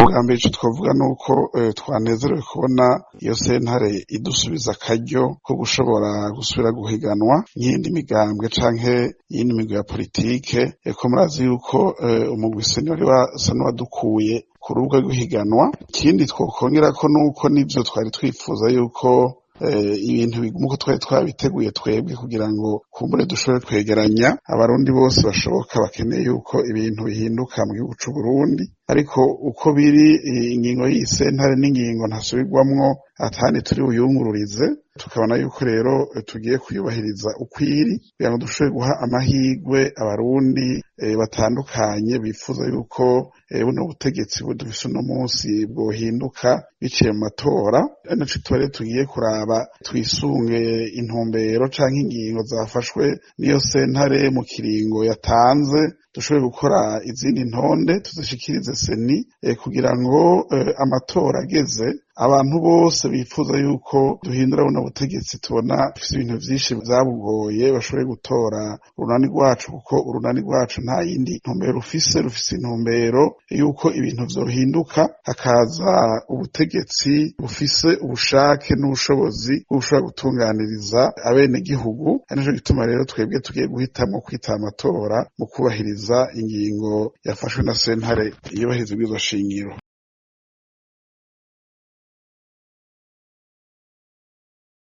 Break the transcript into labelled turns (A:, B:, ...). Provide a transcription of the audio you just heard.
A: Ubwa mbere ico twovuga nuko twanezerewe kubona iyo sentare idusubiza akaryo ko gushobora gusubira guhiganwa nk'iyindi migambwe canke iyindi migwi ya politike. Eko murazi yuko umugwi seni wari wasa n'uwadukuye ku rubuga rw'ihiganwa. Ikindi twokongerako nuko nivyo twari twifuza yuko ibintu biguma uko twari twabiteguye twebwe, kugira ngo kumbure dushobore kwegeranya abarundi bose bashoboka bakeneye yuko ibintu bihinduka mu gihugu c'Uburundi. Ariko uko biri, ingingo y'iyi sentare n'ingingo ntasubirwamwo, atahandi turi buyungururize. Tukabona yuko rero tugiye kuyubahiriza ukwiri kugira ngo dushobore guha amahirwe abarundi batandukanye bifuza yuko buno butegetsi budufise uno munsi bwohinduka biciye mu matora. Ari naco gituma rero tugiye kuraba twisunge intumbero canke ingingo zafashwe n'iyo sentare mu kiringo yatanze, dushobore gukora izindi ntonde tuzishikirize seni kugira ngo amatora ageze, abantu bose bifuza yuko duhindura buno butegetsi tubona bufise ibintu vyinshi vyabugoye bashobore gutora urunani rwacu, kuko urunani rwacu nta yindi ntumbero rufise, rufise intumbero yuko ibintu vyohinduka, hakaza ubutegetsi bufise ubushake n'ubushobozi bwo gushobora gutunganiriza abenegihugu. Ari naco gituma rero twebwe tugiye guhitamwo kwitaba amatora mu kubahiriza ingingo yafashwe na sentare yubahiriza ibwirizwa shingiro.